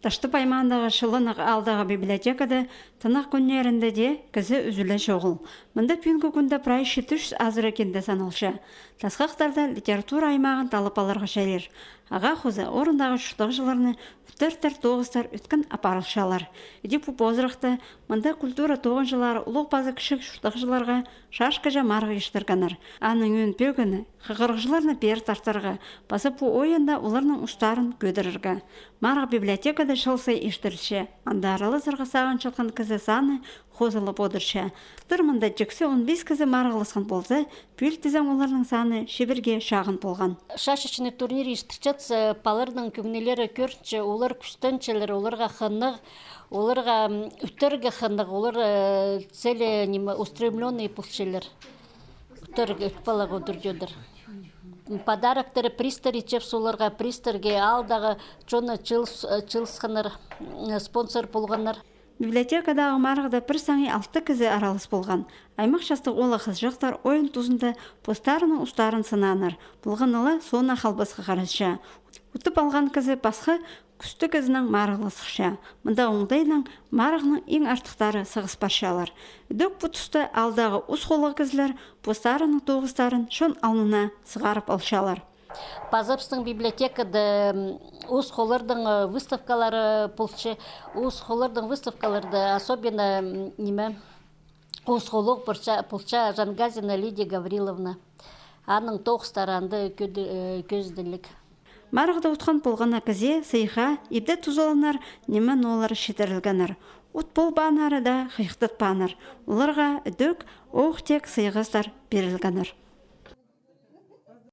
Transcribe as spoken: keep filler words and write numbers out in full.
Таштып аймағындағы Чылынах аалдағы библиотекада тынағ кӱннерінде дее кізі ӱзӱле чоғыл. Мында пӱӱнгі кӱнде прай читі чӱс азыра кинде саналча. Тасхахтарда литература аймағын таллап аларға чарир. Ағаа хоза орындағы чуртағҷыларны ӱттертер тоғыстар ӧткін апарылчалар. Іди пу позырахта мында культура тоғынҷылары улуғ паза кічіг чуртағҷыларға чашкаҷа марығ иртіргеннер. Аның ӧӧн пӧгіні хығырығҷыларны пеер тартарға, паза пу ойында оларның устарын кӧдірерге. Марығ библиотекада чыл сай иртірілче, анда араласарға сағынчатхан кізі саны хозылып одырча. Тыр мында тиксі он пис кізі марығласхан полза, пӱӱл тізең оларның саны чибірге чағын полған. Шашечный турнир иртірчетсе, паларның кӧңнілері кӧрінче, олар кӱстенчелер, оларға хынығ, оларға, м, ӱттерге хынығ, олар, э, цели, ниме, устремлённый полчалар. Ӱттерге, ӱт палаға удур тӧдір. Подароктары пристар итчебіс оларға, пристарге аалдағы чоны чылыс-, э, чылысханнар, м, спонсор полғаннар. Библиотекадағы марығда пір саңай алты кізі аралас полған. Аймах частығ оолах-хызыҷахтар ойын тузында постарының устарын сынааннар, полғаны ла соонда халбасха хараҷа. Утып алған кізі пасха кӱстіг кізінең марығласча. Мында оңдайнаң марығның иң артыхтары сығыс парчалар. Ідӧк пу туста аалдағы ус холлығ кізілер постарының тоғыстарын чон алнына сығарып алчалар. Паза пістің библиотекада, м, ус холларның, э, выставкалары полча. Ус холларның выставкаларда особенно, м, ниме, ус холлығ полча, полча Жанғазина Лидия Гавриловна. Аның тоғыстары анда кӧді-, э, кӧзіділіг. Марығда утхан полған на кізее сыйыхха ибде тузаланар ниме-ноо ла читірілгеннер. Ут полбааннары даа хыйыхтатпааннар. Оларға ідӧк оох-теек сыйғастар пирілгеннер.